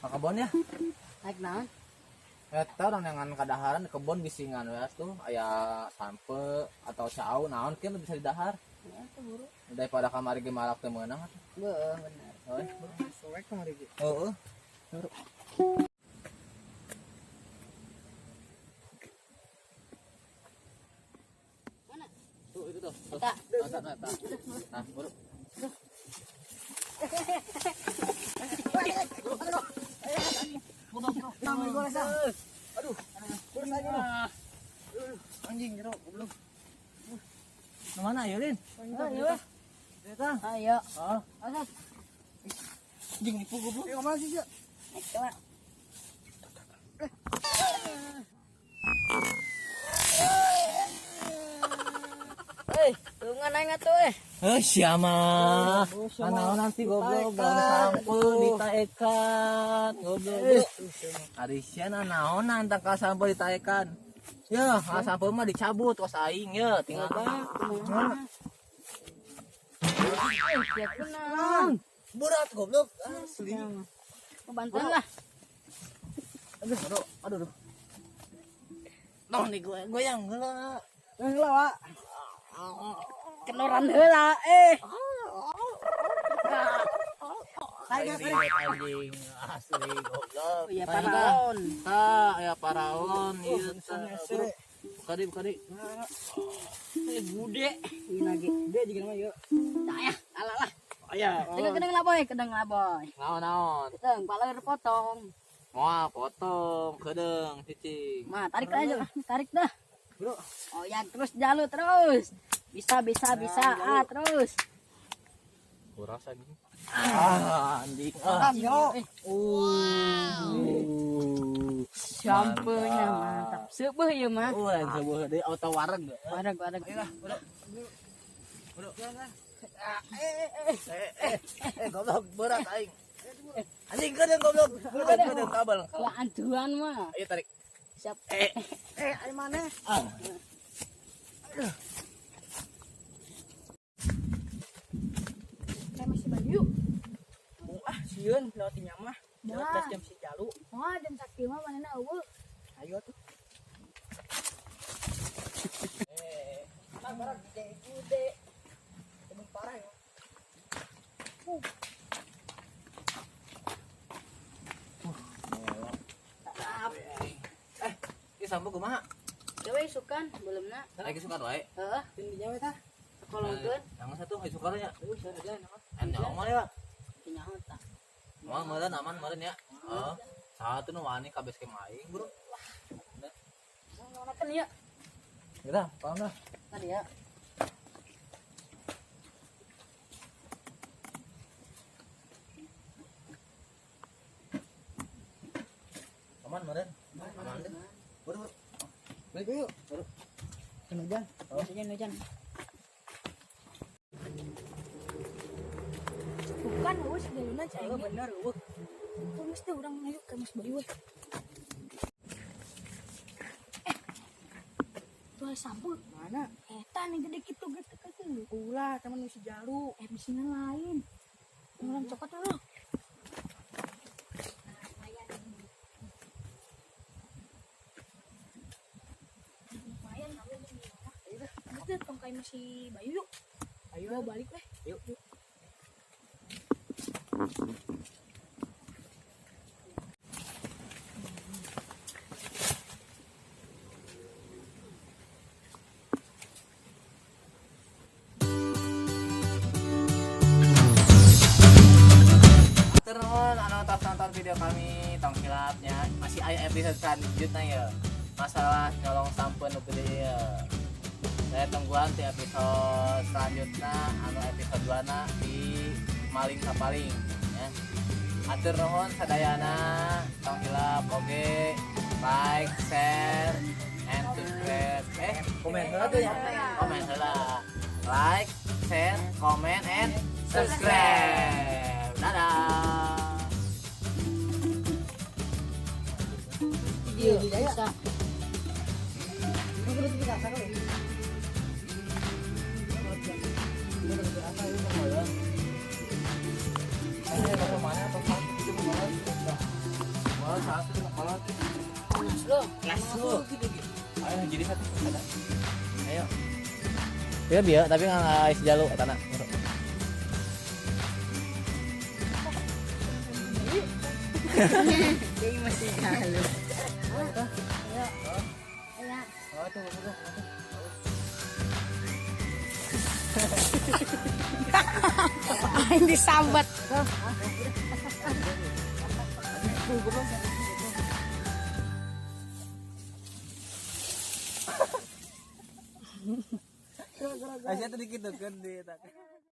Ka kebon ya. Naik naon? Eta urang neangan kadaharan di kebon bisingan we tuh aya sampe atau cau naon kieu bisa didahar. Ya tuh buru. Daripada kamari ge malak teu meunang atuh. Beuh, bener. Heuh. Soek kamari ge. Heeh. Mana? Tuh itu tuh. Tuh. Eta. Eta, eta. Nah, buru. Aduh. Anjing jero goblok. Nu mana ayo Lin? Ayo. Eta. Ayo. Oh, Asas. anjing nipu goblok. Eh, kemana sih, Cak? Naik coba. Eh, tulungan aing atuh eh. Eh, siapa? Anaon nanti goblok daun sampe ditaekan goblok. Ari sia naonan tangkal sampe ditaekan. Ya, sampe mah dicabut kos aing ya, tinggal. Eh, sia kunaon? Berat goblok asli. Bantuan lah. Aduh, aduh, aduh, aduh. Noh nih gue goyang heula. Heula, Wak. Kenoran heula eh. Aing ribet anjing asli goblok. Oh iya paraon. Ah, ya paraon ieu teh. Buka deui, buka deui. Eh, bude. Ini lagi. Dia juga nama yuk. Tak ya, alah lah. Aya. Kedeng lah boy, kedeng lah boy. Naon naon. Kedeng, pala potong. Moal potong kedeung cicing. Mah, tarik aja lah, tarik dah. Bro. Oh ya, terus jalur terus. Bisa, bisa, bisa. Ah, terus. Kurang anjing. Ah, anjing. Ah. Makan, yo. Eh, Shampoo-nya mantap. Seubeuh ieu mah. Wah, sebuah deui auto wareg. Wareg, wareg. Ayolah, bro. Bro. Eh, eh, goblok berat aing. Anjing kedeung goblok. Kedeung kedeung kabel. Lah anduan mah. Ayo tarik. Siap. Eh, Eh, ayo mana? ah. Kayak masih Bayu. Ah, sieun lewat dinya mah. Lewat Dah. jam si jalu. Wah, jam sakti mah manehna eueuh. Ayo tuh. Eh, barang gede gede. Emang parah ya. Eh, ieu sampo kumaha? Dewe sukan belum na. Lagi suka wae. Heeh, Tingginya we tah. kolongkeun. Yang satu hayu suka nya. Aduh, saya aja nama. Enak mah ya. Nyaho tah. Moal meureun aman meureun ya. Heeh. Satu nu wani kabeh ke aing, Bro. Ngonakeun ieu. Kita paham lah. Tadi ya. Aman meureun. Aman deh. Bro, bro. Balik yuk. Bro. Kan hujan. Hujan, hujan. Bukan eueuh segaluna cai. Oh, bener, eueuh. Tuh mesti urang ayo ke Mas Bayu we. Eh. Tuh aya sampeu. Mana? Eta nih gede kitu gede kitu. Ulah, teman si jalu. Eh, bisingan lain. Urang cokot dulu. Lumayan kamu gimana? Geus deh tong kayak masih Bayu yuk. Ayo Bawa balik weh. Yuk. Terus anu tos nonton video kami tong hilapnya masih aya episode selanjutnya ya. Masalah nyolong sampo nu gede ya. Saya tungguan di episode selanjutnya anu episode 2 na di maling sapaling ya. Atur nuhun sadayana tong hilap oge like, share, and subscribe. Eh, komen heula tuh ya. Komen heula. Like, share, comment, and subscribe. Dadah. Iya, bisa. Ini kudu biasa kali. Ini kudu biasa ini kemana? Ini mana atau Loh, Langsung gitu gitu. Ayo jadi satu. Ada. Ayo. Ya biar tapi nggak isi jalu tanah. Ini masih jalu. Ya. Oh, tuh, tuh, tuh. Aing disambat. Aisyah tuh dikit tuh kan di.